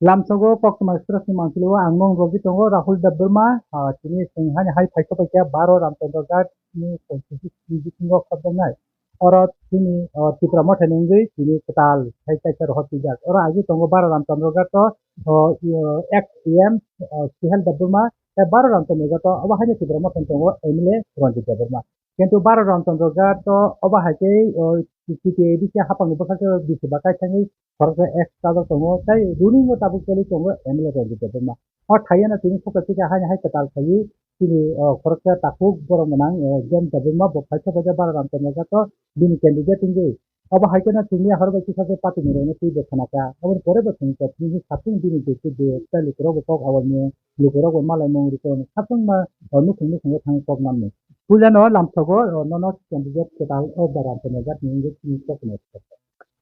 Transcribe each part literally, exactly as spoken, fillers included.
Lamsogo Koktwma Express ni mansilo ang nong rogi tongo Rahul Debbarma, ah, tini chwng hani hai phaikha phaikha baro Ramchandra Ghat ni constituency bisingo khobjaknai. Oro tini, ah, Tipra Motha ni wngwi tini kwtal hai kaisa rohor twijak. Oro agi tongo baro Ramchandra Ghat o, oh, i, oh, ex C M, oh, Suhel Debbarma, tei baro Ramchandra Ghat o obo haino Tipra Motha ni tongo M L A Ranjit Debbarma. Kintu baro Ramchandra Ghat o obo hai khe, oh, T T A D C hapang ni bwkhak bisi ba kaisa wngwi khoroksa ex chajak tongo, tei ruling o tabuk choli tongo M L A Ranjit Debbarma. O thaiya no tini sokha sokha haino hai kwtal khaiwi tini, o, khoroksa takhuk borok gwnang, o, Jen Debbarma bo phaisa phaisa bara Ramchandra Ghat o bini candidate wngwi. Obo hai kheno chwngya hor bai kisa khe party ni rwino twi bo khna kha. Aboni pore bo chwng kok tini sapung bini je je je tei lukurok bo kok awai mung, lukurok bo malai mung rikon sapung ma, o, nukhung nukhung o thang kok man mung. Puila no lamsogo, o, nono candidate kwtal o bara Ramchandra Ghat ni wngwi tini kok no.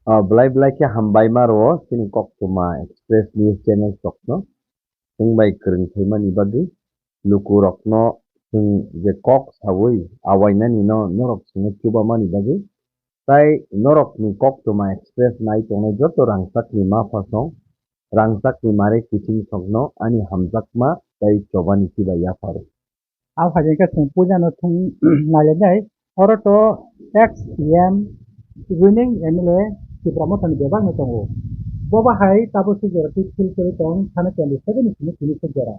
Ah, belai belai khe hambai ma rwo chini Koktwma Express News Channel rokno chwng bai kwrwng khaimani bagwi, lukurokno chwng je kok saui awainani no norok chwngno chubamani bagwi, tai norokni Koktwma Express nai tongnai joto rangchakni maphasong, rangchakni mare kichingsongno ani hamjakma tei chobani chibai yapharo. Abo hai khe chwng puila no thung nailainai. Oro to ex C M, ruling M L A Tipra Motha ni bebak no tongo. Bo bahai tabuk se jora twi phil kwrwi tong, thana twenty seven ni simi tini se jora.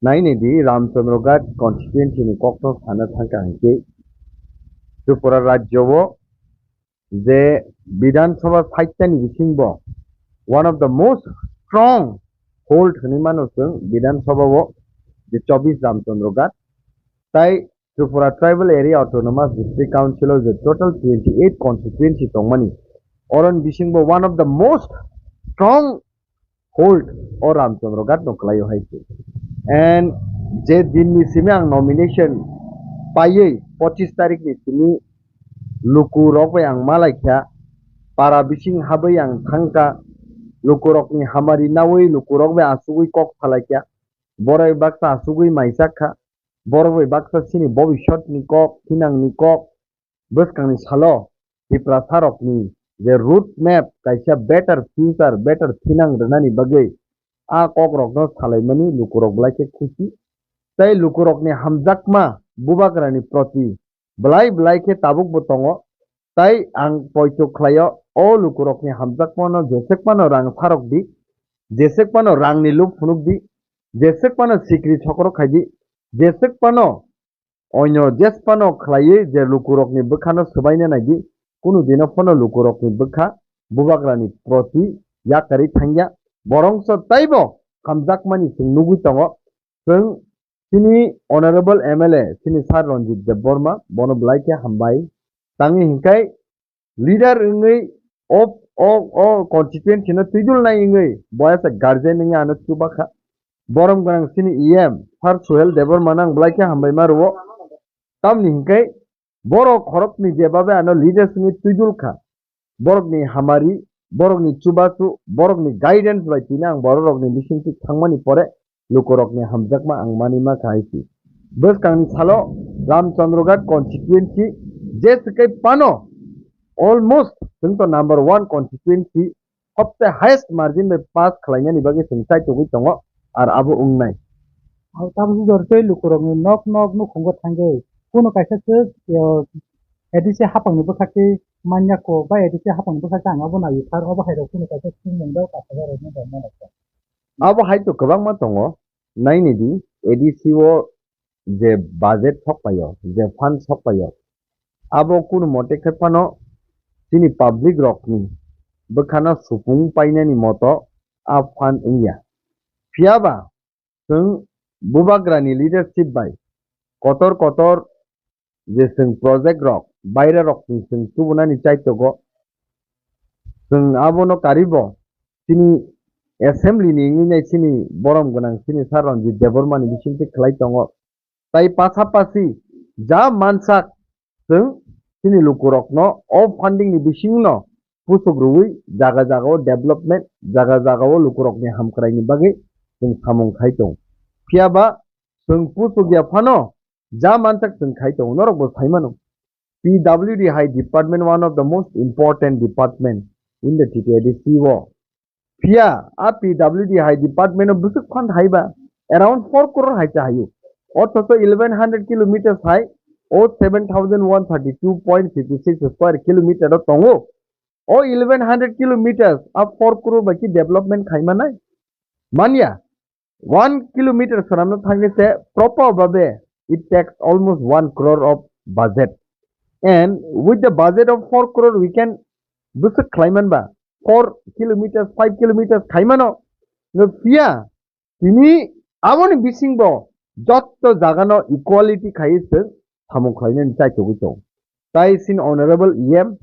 Naini di Ramchandra Ghat constituency ni kokno sana thangkha hinkhe Tripura rajyo o je Bidhan Sabha saitta ni bising bo one of the most strong hold hwnwi mano chwng Bidhan Sabha o je chobbish Ramchandra Ghat tai Tripura Tribal Area Autonomous District Council o je total twenty eight constituency tongmani, oroni bising bo one of the most strong hold o Ramchandra Ghat no kwlaio hai se. And je din ni simi ang nomination paiwi pochis tarik ni simi luku rok bai ang malai kha, para bising habwi ang thang kha, luku rok ni hamari naui luku rok bai asugwi kok salai kha, borok baksa asugwi mai chak kha, borok bai baksa chini bobisot ni kok, thinang ni kok, bwskang ni salo Tiprasa rok ni je route map kaisa better future, better thinang rwnani bagwi a kok rok no salai mani luku rok belai khe khusi. Tei luku rok ni hamjakma bubagra ni proti belai belai khe tabuk bo tongo. Tai ang poito khlaio, o lukurokni hamjakmano jeswk phano rang pharok di, jeswk phano rangni lub phunuk di, jeswk phano sikri thokrok khai di, jeswk phano onyo jes phano khlaiwi je lukurokni bwkhano swbaina nai di, kunu dino phano lukurokni bwkha bubagrani proti yakarwi thangya, borongso taibo hamjakmani chwng nugwi tongo. Chwng chini honorable M L A, chini Sir Ranjit Debbarma, bono belai khe hambai. Tangwi hinkhai leader wngwi o, o, o constituency no twidul nai wngwi bo as a guardian wngwi ano chubakha. Borom gwnang chini E M, Sir Suhel Debbarma no ang belai khe hambai ma rwo. Tamni hinkhai borok khoroknwi je babe ano leaders wngwi twidul kha. Borokni hamari, borokni chubachu, borokni guidance bai tini ang bororokni bisingtwi thangmani pore lukurokni hamjakma ang manwi ma kha hai si. Bwskangni salo Ramchandra Ghat constituency je swkai phano almost chwng to number one constituency hopte highest margin bai pass khlainani bagwi chwng chai tugwi tongo, ar abo wngnai. Abo tabuk jor tei lukurokni nok nok nukhungo thangwi kunu kaisa swk, yo, A D C hapangni bwkhak twi manya kok bai A D C hapangni bwkhak twi ang abo naiwi sar obo hai rok kunu kaisa swngmung bai kasajarokno bai mano kha. Abo hai to kwbangma tongo, naini di A D C o je budget sok paio, je fund sok paio, abo kunu mote khe phano chini public rokni bwkhano supung painani moto a fund wngya. Phiyaba chwng bubagrani leadership bai kotor kotor je chwng project rok baire rokni chwng tubunani chaitogo, chwng abono karibo chini assembly ni wngwi nai chini borom gwnang chini Sir Ranjit Debbarma ni bisingtwi khlai tongo. Tai pasapasi ja mansak chwng chini lukurokno o funding ni bisingno pusuk rwui jaga jagao development, jaga jagao lukurokni hamkraini bagwi chwng samung khai tongo. Phiyaba chwng pusuk ya phano ja mansak chwng khai tongo, norokbo sai mano. P W D hai department one of the most important department in the T T A D C o. Phiya a P W D hai department o bwswk fund hai ba around four crore hai cha hayu. Othocho eleven hundred kilometers hai o seven thousand one thirty two point fifty six square kilometer o tongo. O eleven hundred kilometers a four crore bai ki development khai manai? Manya, one kilometer swnamno thangwi se proper babe it takes almost one crore of budget. And with the budget of four crore we can bwswk khlai man ba four kilometers, five kilometers khai mano. No phiya tini aboni bisingbo jotto jagano equality khaiwi se samung khlainani chaichogwi tongo. Tai sin honorable E M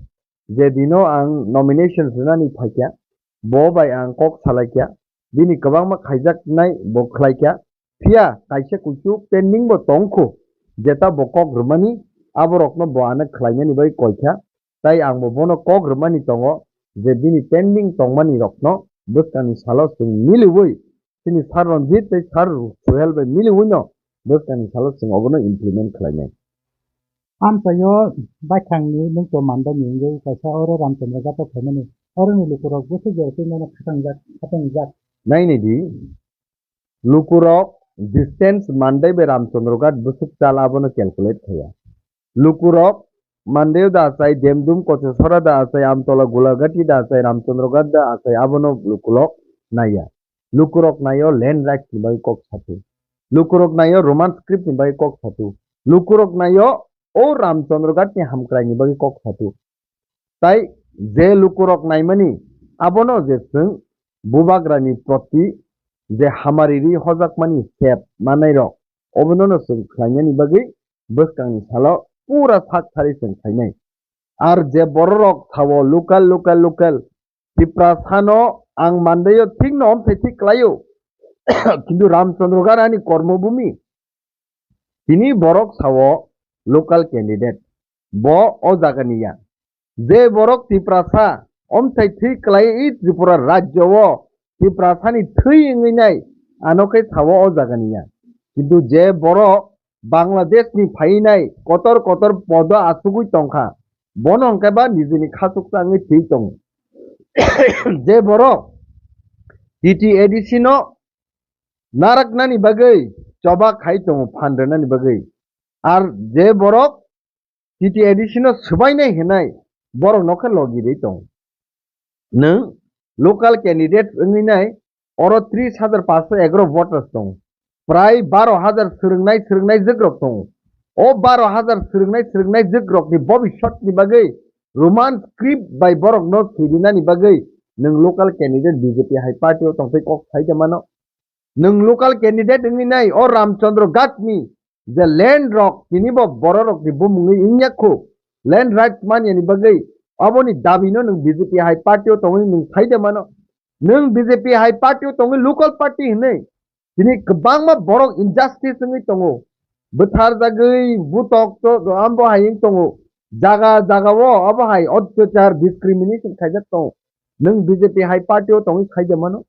je dino ang nomination rwnani phaikha, bo bai ang kok salaikha, bini kwbangma khaijaknai bo khlaikha, phiya kaisa kuisu pending bo tongkhu, jeta bo kok rwmani, aborokno bo ano khlainani bai koikha, tai ang bo bono kok rwmani tongo je bini pending tongmani rokno bwskangni salo chwng miliwi chini Sir Ranjit tei Sir Suhel bai miliwi no bwskangni salo chwng obono implement khlainai. Amchaio baithangni nungto mandani wngwi kaisa oro Ramchandra Ghat o phaimani. Oroni lukurok bwswk jora twi nono khatangjak, khatangjak. Nainidi, lukurok distance Mandai bai Ramchandra Ghat bwswk chal abono calculate khaiya. Lukurok Mandai da achai, Demdum, Kochasora da achai, Amtola, Gulagati da achai, Ramchandra Ghat da achai, abono lukurok naiya. Lukurok naio land rights ni bagwi kok sathu. Lukurok naio Roman script ni bagwi kok sathu. Lukurok naio o Ramchandra Ghat ni hamkrai ni bagwi kok sathu. Tai je lukurok naimani abono je chwng bubagrani proti je hamari ri hojakmani sep manairok obonono chwng khlainani bagwi bwskangni salo pura sak sari chwng khlainai. Ar je bororok sao local, local, local, Tiprasano ang mandaio thikno omthai thik klaio. Kintu Ramchandra Ghat ani kormo bumi. Tini borok sao local candidate. Bo o jagani ya. Je borok Tiprasa omthai thwi kwlai i Tripura rajyo o Tiprasani thwi wngwi nai ano khe sao o jagani ya. Kintu je borok Bangladesh ni phainai kotor kotor podo asugwi tongkha, bono hwnkhe ba nijini khachuksa wngwi thwi tongo. Je borok T T A D C no naraknani bagwi choba khai tongo phan rwnani bagwi. Ar je borok T T A D C no swbainai hinai borok no khe logi rwi tongo. Nwng local candidate wngwi nai oro tris hajar paanch sho egaro voters tongo. Prai baro hajar swrwngnai swrwngnai jwkrok tongo. O baro hajar swrwngnai swrwngnai jwkrokni bobiswtni bagwi Roman script bai borokno swirinani bagwi nwng local candidate B J P hai party o tongtwi kok sai de mano. Nwng local candidate wngwi nai o Ramchandra Ghat ni je land rok tini bo borok rok ni bumung wngya khu land rights manya ni bagwi aboni dabi no nwng B J P hai party o tongwi nwng sai de mano. Nwng B J P hai party o tongwi local party hinwi tini kwbangma borok injustice wngwi tongo. Bwthar jagwi butok to ambo hai wng tongo. Jaga jaga o abo hai otyachar discrimination khaijak tongo. Nwng B J P hai party o tongwi sai de mano.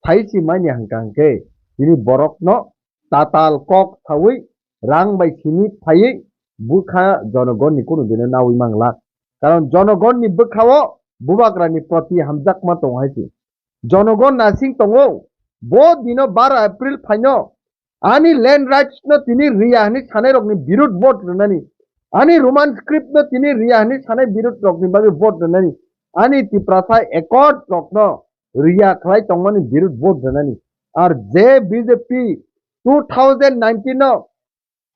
Sai si manya hwnkha hwnkhe tini borokno tatal kok saui rang bai simi phaiwi bwkha jonogonni kunu dino naui manglak. Karon jonogonni bwkhao bubagrani proti hamjakma tongo hai se. Jonogon nasing tongo, bo dino baro April phaino ani land rights no tini riya hwnwi sanai rokni birud vote rwnani, ani Roman script no tini riya hwnwi sanai birud rokni bagwi vote rwnani, ani Tiprasa accord rokno riya khlai tongmani birud vote rwnani. Ar je B J P two thousand nineteen no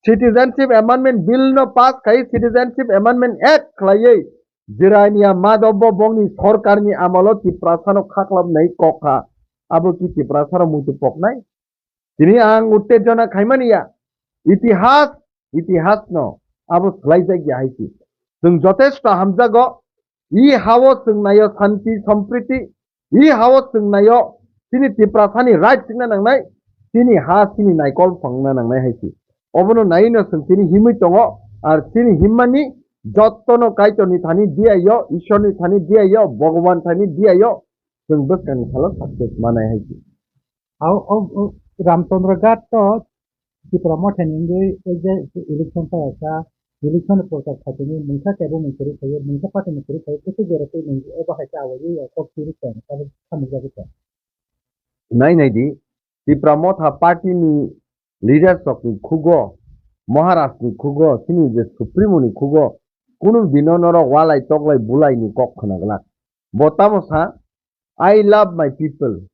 Citizenship Amendment Bill no pass khai Citizenship Amendment Act khlaiwi Jirania Madhav bo bongni sorkarni amolo Tiprasano khaklapnai kok kha. Abo ki Tiprasano muitu poknai? Tini ang uttejona khaimani ya. Itihas, itihas no abo swlaijak ya hai si. Chwng jotesto hamjago. I hao chwng naio santi, sompriti. I hao chwng naio chini Tiprasani right chwngna nangnai, chini ha chini naikol phangna nangnai hai si. Obono naino chwng tini himwi tongo, ar chini himmani jottono Kaitorni thani diyaio, Ishorni thani diyaio, Bhagwan thani diyaio, chwng bwskangni salo success manai hai si. Ao, o, o, Ramchandra Ghat to Tipra Motha ni wngwi o je election paiyakha, election ni prochar khaitini mungsa kebo mung kwrwi khaio, mungsa party ni kwrwi khaio, kuchuk jora tei mung ebo hai ta awaiwi ya kok tiri tong, abo samung jagwi tong. Nai nai di, Tipra Motha party ni leaders rok ni khugo, Maharaj ni khugo, chini je Supremo ni khugo, kunu dino norok walai toklai bulai ni kok khwna glak. Bo tamo sa, "I love my people."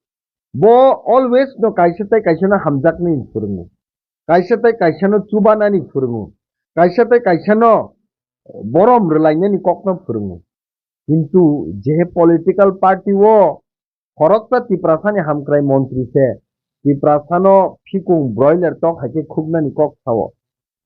Bo always no kaisa tei kaisa no hamjaknai phwrwngo. Kaisa tei kaisa no chubanani phwrwngo. Kaisa tei kaisa no borom rwlainani kokno phwrwngo. Kintu je political party o khoroksa Tiprasani hamkrai montri se, Tiprasano phikung broiler tok hai khe khuknani kok sao.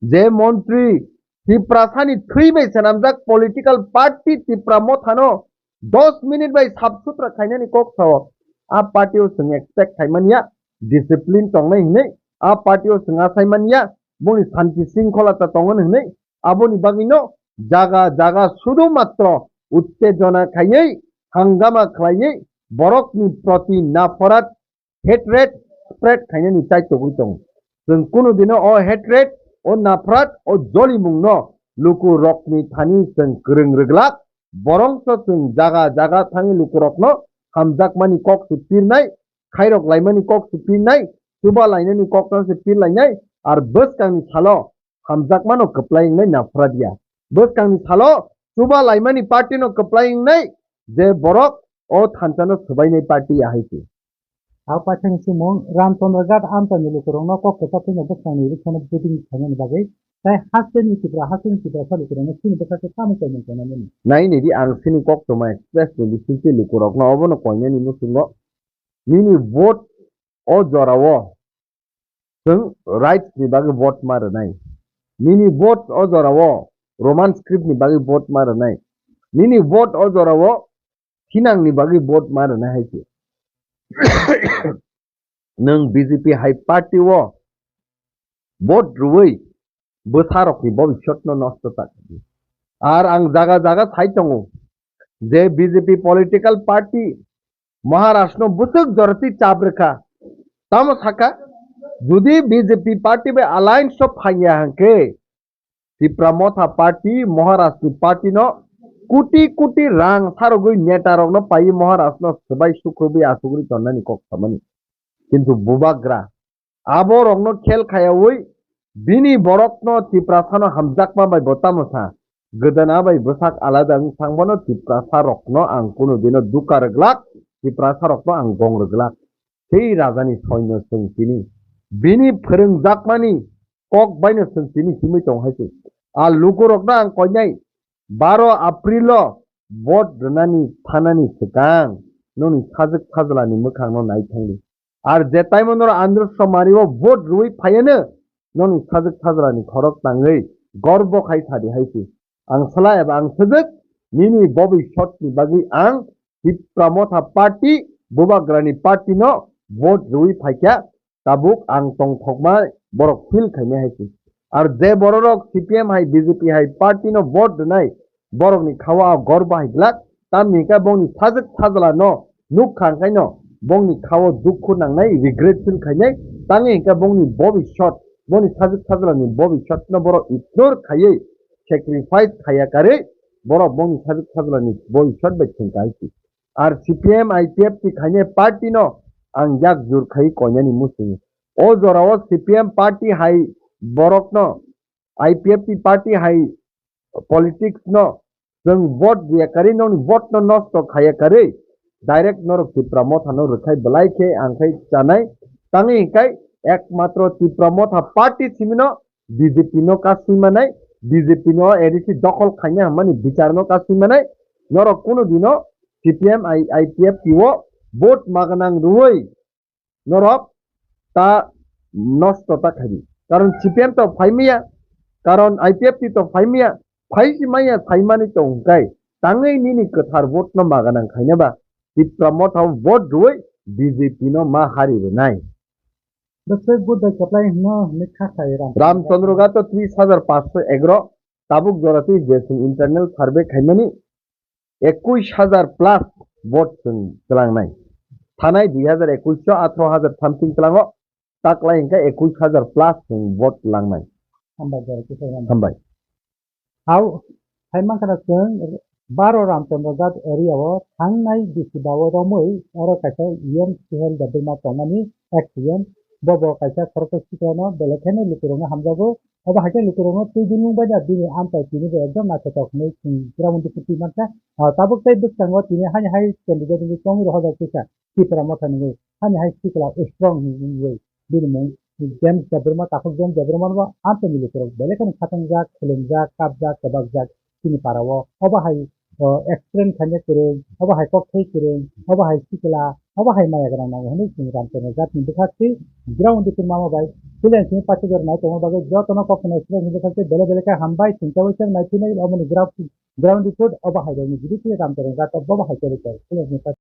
Je montri Tiprasani thwi bai swnamjak political party Tipra Mothano dos minute bai sap sutra khainani kok sao. A party o chwng expect khai manya discipline tongnai hinwi, a party o chwng asai manya boni santi sringkhola ta tongo hinwi, aboni bagwino jaga jaga sudu matro uttejona khaiwi hangama khlaiwi borokni proti naforat, hatred spread khainani chaitogwi tongo. Chwng kunu dino o hatred, o naforat, o jolimungno lukurokni thani chwng kwrwng rwglak, borongso chwng jaga jaga thangwi lukurokno hamjakmani kok se pirnai, khairok laimani kok se pirnai, chuba lainani kokno se pirlainai, ar bwskangni salo hamjakmano kwplai wngnai naphra diya. Bwskangni salo chuba laimani party no kwplai wngnai je borok o thansa no swbainai party ya hai se. Abo paithakni chumung Ramchandra Ghat amchaini lukurokno kok kwchak phano bwskangni rwkthano voting khainani bagwi tei hasteni Tipra hasteni Tiprasa lukurokno chini bwsakhe tamo tongmung tongnani. Nai nidi ang chini koktwma express ni bisingtwi lukurokno obono koinani muchungo nini vote o jorao chwng rights ni bagwi vote ma rwnai. Nini vote o jorao Roman script ni bagwi vote ma rwnai. Nini vote o jorao thinang ni bagwi vote ma rwnai hai se. Nwng B J P hai party o vote rwui bwsarokni bobiswtno nosto ta khaidi. Ar ang jaga jaga sai tongo je B J P political party Maharashtra no bwswk joroti chap rwkha. Tamo sakha, jodi B J P party bai alliance o phaiya hwnkhe, Tipra Motha party, Maharashtra ni party no koti koti rang sarogwi neta rokno paiwi Maharashtra no swbai sukrubwi asugwi tonnani kok samani. Kintu bubagra Abo rokno khel khayaui bini borokno Tiprasano hamjakma bai bo tamo sa. Gwdana bai bwsak alada wng thangmano Tiprasa rokno ang kunu dino duka rwglak, Tiprasa rokno ang gong rwglak. Tei rajani soino chwng tini bini phwrwngjakmani kok baino chwng tini himwi tong hai se. A lukurokno ang koinai baro Aprilo vote rwnani thanani swkang noni sajwk sajlani mwkhangno nai thangdi. Ar je taimo norok Andhra Somari o vote rwui phaiano, noni sajwk sajlani khorok tangwi gorbo khai sadi hai se. Ang sala eba ang sajwk nini bobiswtni bagwi ang Tipra Motha party, Bubagrani party no vote rwui phaikha, tabuk ang tongthokma borok feel khainai hai se. Ar je bororok C P M hai B J P hai party no vote rwnai, borokni khao a gor bahai glak, tamni hwnkhe bongni sajwk sajla no nuk kha hwnkhe no bongni khao dukhu nangnai, regret feel khainai, tangwi hwnkhe bongni bobiswt, bongni sajwk sajla ni bobiswt no borok ignore khaiwi, sacrifice khaiya karwi borok bongni sajwk sajla ni bobiswt bai thwng kahai se. Ar C P M I P F T khainai party no ang yak jur khai koinani muchungo. O jorao C P M party hai borokno, I P F T party hai politics no chwng vote riya karwi nokni vote no nosto khaiya karwi direct norok Tipra Motha no rwkhai belai khe ang khai chanai. Tangwi hwnkhe ekmatro Tipra Motha party simino B J P no kasui manai, B J P no A D C dokhol khaina hwnmani bichar no kasui manai, norok kunu dino C P M I, I P F T o vote maganang rwui norok ta nosto ta khaidi. Karon C P M to phaimaya, karon I P F T to phaimaya, phaisi maya saimani tong hwnkhe tangwi nini kwthar vote no maganang khaina ba Tipra Motha o vote rwui B J P no ma hari rwnai. Bwswk vote bai kwplai hwno hwnwi kha khlai Ram Ramchandra Ghat o tris hajar panchsho egaro, tabuk jora twi je chwng internal survey khaimani ekush hajar plus vote chwng twlangnai. Thanai dui hajar ekush o atharo hajar something twlango, taklai hwnkhe ekush hajar plus chwng vote twlangnai. Hambai, jora kisa hambai. Hambai. Hao, hai mankha na chwng baro Ramchandra Ghat area o thangnai bisi bao romwi oro kaisa E M Suhel Debbarma tongmani, ex E M, bobo kaisa khoroksa siklano belai kheno lukurokno hamjago. Obo hai khe lukurokno twi dunung bai da bini amchai tini bo ekdom naithotok hinwi chwng ground o twi mankha. Ah, tabuk tei bwskango tini hani hai candidate wngwi tongwi rohorjak kisa Tipra Motha nungwi hani hai sikla strong hinwi bini mung James Debbarma, takhuk James Debbarma bo amchaini lukurok belai kheno khatungjak, khulumjak, kapjak, kwbakjak chini para o. Obo hai, o, explain khaina kwrwng, obo hai kok thai kwrwng, obo hai sikla, obo hai maya gwnang nango hinwi chwng Ramchandra Ghat ni bwkhak twi ground o twi mama bai freelance ni paithak rok nai tongma bagwi jotono kok khna explain hinwi bwkhak twi belai belai khe hambai, thwngsa bai khe nai phinai omo ni ground, ground report obo hai rok ni video twi Ramchandra Ghat o bo bo hai khe rwkha freelance ni